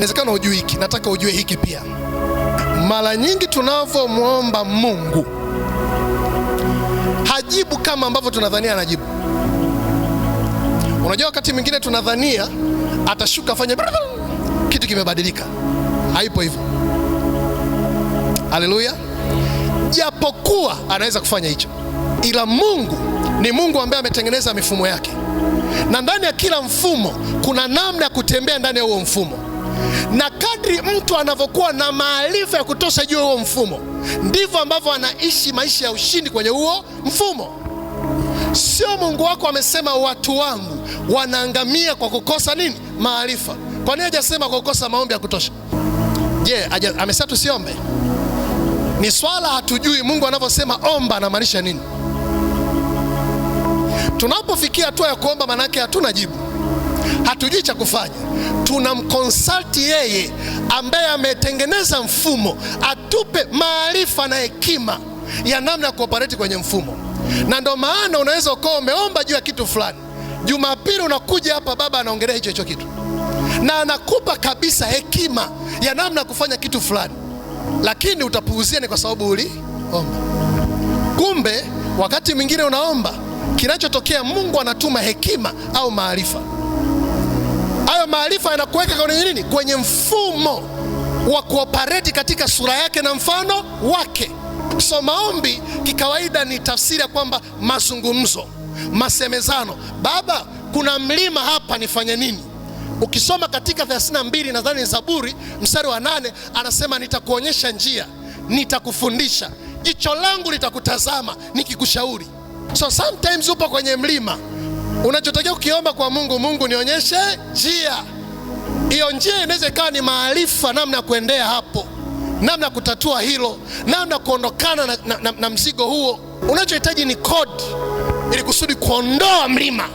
Inawezekana hujui hiki, nataka ujue hiki pia. Mara nyingi tunavyomwomba Mungu hajibu kama ambavyo tunadhania anajibu. Unajua, wakati mwingine tunadhania atashuka afanye kitu kimebadilika. Haipo hivyo. Haleluya! Japokuwa anaweza kufanya hicho, ila Mungu ni Mungu ambaye ametengeneza mifumo yake, na ndani ya kila mfumo kuna namna ya kutembea ndani ya huo mfumo, na kadri mtu anavyokuwa na maarifa ya kutosha juu ya huo mfumo, ndivyo ambavyo anaishi maisha ya ushindi kwenye huo mfumo. Sio Mungu wako amesema watu wangu wanaangamia kwa kukosa nini? Maarifa. Kwa nini hajasema kwa kukosa maombi ya kutosha? Je, amesema tusiombe? Ni swala hatujui Mungu anavyosema omba anamaanisha nini. Tunapofikia hatua ya kuomba, manake hatuna jibu, hatujui cha kufanya. Tunamkonsalti yeye ambaye ametengeneza mfumo, atupe maarifa na hekima ya namna ya kuoperate kwenye mfumo. Na ndo maana unaweza ukawa umeomba juu ya kitu fulani, Jumapili unakuja hapa, baba anaongelea hicho hicho kitu na anakupa kabisa hekima ya namna ya kufanya kitu fulani, lakini utapuuzia, ni kwa sababu uliomba. Kumbe wakati mwingine unaomba, kinachotokea Mungu anatuma hekima au maarifa. Hayo maarifa yanakuweka kwenye nini? Kwenye mfumo wa kuoperate katika sura yake na mfano wake. So maombi kikawaida ni tafsiri ya kwamba mazungumzo, masemezano. Baba, kuna mlima hapa, nifanye nini? Ukisoma katika 32 nadhani Zaburi mstari wa 8, anasema nitakuonyesha njia, nitakufundisha, jicho langu litakutazama nikikushauri. So sometimes upo kwenye mlima, unachotakiwa kukiomba kwa Mungu, Mungu nionyeshe njia. Hiyo njia inaweza ikawa ni maarifa, namna ya kuendea hapo, namna ya kutatua hilo, namna ya kuondokana na mzigo huo. Unachohitaji ni kodi ili kusudi kuondoa mlima.